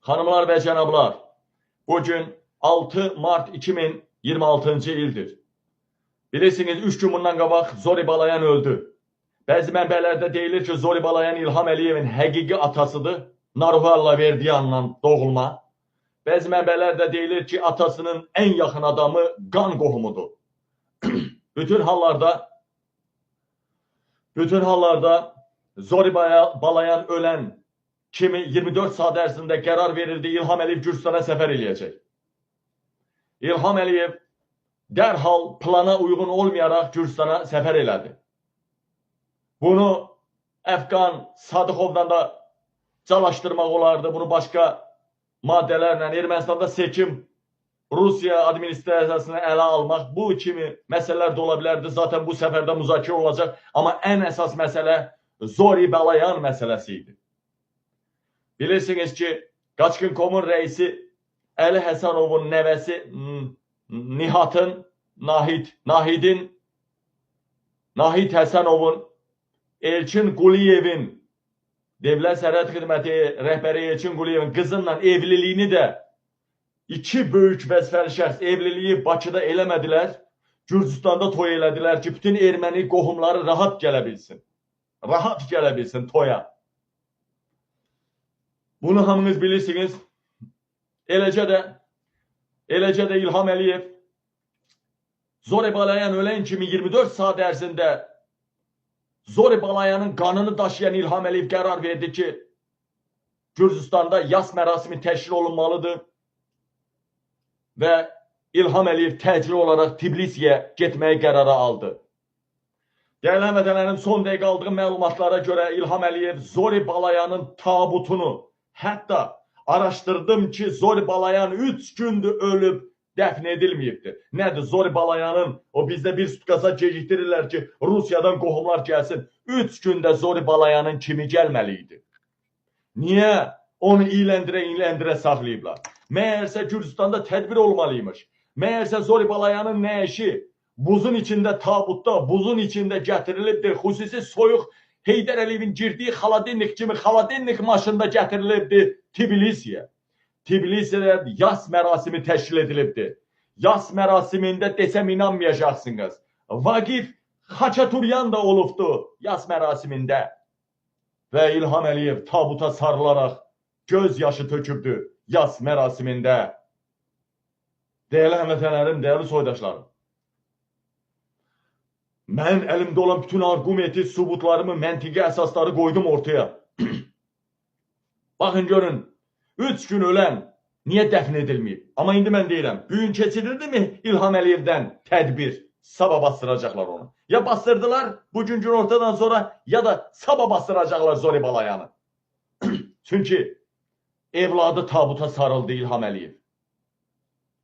Xanımlar və cənablar, bugün 6 mart 2026-cı ildir. Bilirsiniz, 3 gün bundan qabaq Zori Balayan öldü. Bəzi mənbələrdə deyilir ki, Zori Balayan İlham Əliyevin həqiqi atasıdır. Naruha Allahverdiyanla doğulma. Bəzi mənbələrdə deyilir ki, atasının ən yaxın adamı qan qohumudur. Bütün hallarda bütün hallarda Zori Balayan ölən kimi 24 saat ərzində qərar verildi, İlham Əliyev Gürcüstana səfər eləyəcək. İlham Əliyev dərhal plana uyğun olmayaraq Gürcüstana səfər elədi. Bunu Əfqan Sadıxovdan da calaşdırmaq olardı. Bunu başqa maddələrlə Ermənistanda seçim, Rusiya administrasiyasını ələ almaq, bu kimi məsələlər də ola bilərdi. Zaten bu səfərdə müzakirə olacaq. Amma ən əsas məsələ Zori Balayan məsələsi idi. Bilirsiniz ki, Qaçqın.com-un rəisi Əli Həsənovun nəvəsi Nihatın, Nahid, Nahidin, Nahid Həsənovun, Elçin Quliyevin, Dövlət Sərhəd Xidməti rəhbəri Elçin Quliyevin qızınla evliliyini də iki böyük vəzifəli şəxs evliliyi Bakıda eləmədilər. Gürcüstanda toy elədilər ki, bütün erməni qohumları rahat gələ bilsin. Rahat gələ bilsin toya. Bunu hamınız bilirsiniz. Eləcə də İlham Əliyev Zori Balayan ölən kimi 24 saat ərzində Zori Balayanın qanını daşıyan İlham Əliyev qərar verdi ki, Gürcüstanda yas mərasimi təşkil olunmalıdır və İlham Əliyev təcili olaraq Tbilisiyə getməyi qərara aldı. Dəyərli həmvətənlərim, son dəqiqə aldığım məlumatlara görə İlham Əliyev Zori Balayanın tabutunu, hətta araşdırdım ki, Zori Balayan 3 gündür ölüb, dəfn edilməyibdir. Nədir Zori Balayanın, o bizdə bir sutkasa gecikdirirlər ki, Rusiyadan qohumlar gəlsin. 3 gündə Zori Balayanın kimi gəlməli idi? Niyə onu iyləndirə iyləndirə saxlayıblar? Məyərsə Gürcüstanda tədbir olmalıymış. Məyərsə Zori Balayanın nəşi buzun içində, tabutda, buzun içində gətirilibdir. Xüsusi soyuq Heydər Əliyevin girdiyi xaladennik kimi xaladennik maşında gətirilibdir Tbilisiyə. Tbilisidə yas mərasimi təşkil edilibdir. Yas mərasimində desəm inanmayacaqsınız. Vaqif Xaçaturyan da olubdu yas mərasimində. Və İlham Əliyev tabuta sarılaraq göz yaşı tökübdü yas mərasimində. Dəyərli həmvətənlərim, dəyərli soydaşlarım. Mən əlimdə olan bütün arqumenti, sübutlarımı, məntiqi əsasları qoydum ortaya. Baxın görün, 3 gün ölən niyə dəfn edilməyib? Amma indi mən deyirəm, bu gün keçirildi mi İlham Əliyevdən tədbir? Sabah bastıracaqlar onu. Ya bastırdılar bugün gün ortadan sonra, ya da sabah bastıracaqlar Zori Balayanı. Çünki evladı tabuta sarıldı İlham Əliyev.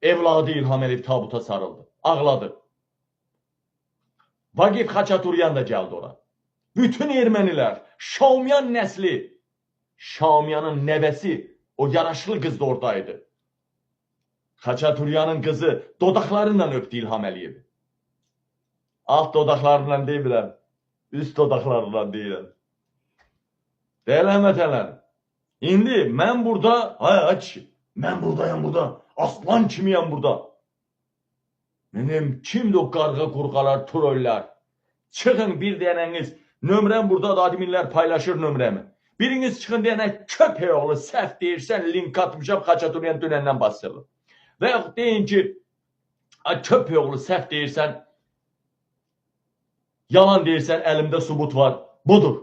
Evladı İlham Əliyev tabuta sarıldı. Ağladı. Vaqif Xaçaturyan da gəldi ora. Bütün ermənilər, Şaumyan nəsli, Şaumyanın nəvəsi, o yaraşıqlı qız da oradaydı. Xaçaturyanın qızı dodaqlarıyla öpdü İlham Əliyevi. Alt dodaqlarıyla demirəm, üst dodaqlarıyla deyirəm. Dəyərli həmvətənlər, indi mən burada, ay ay kişi, mən buradayam burada, aslan kimiyəm burada. Mənim kimdir o qarğa qurğalar, trollər? Çıxın bir dənəniz, nömrəm burada da, adminlər paylaşır nömrəmi. Biriniz çıxın deyənə köpək oğlu səhv deyirsən, link atmışam, Xaçaturyan dünəndən bastırılır. Və yaxud deyin ki, köpək oğlu səhv deyirsən, yalan deyirsən, əlimdə sübut var. Budur.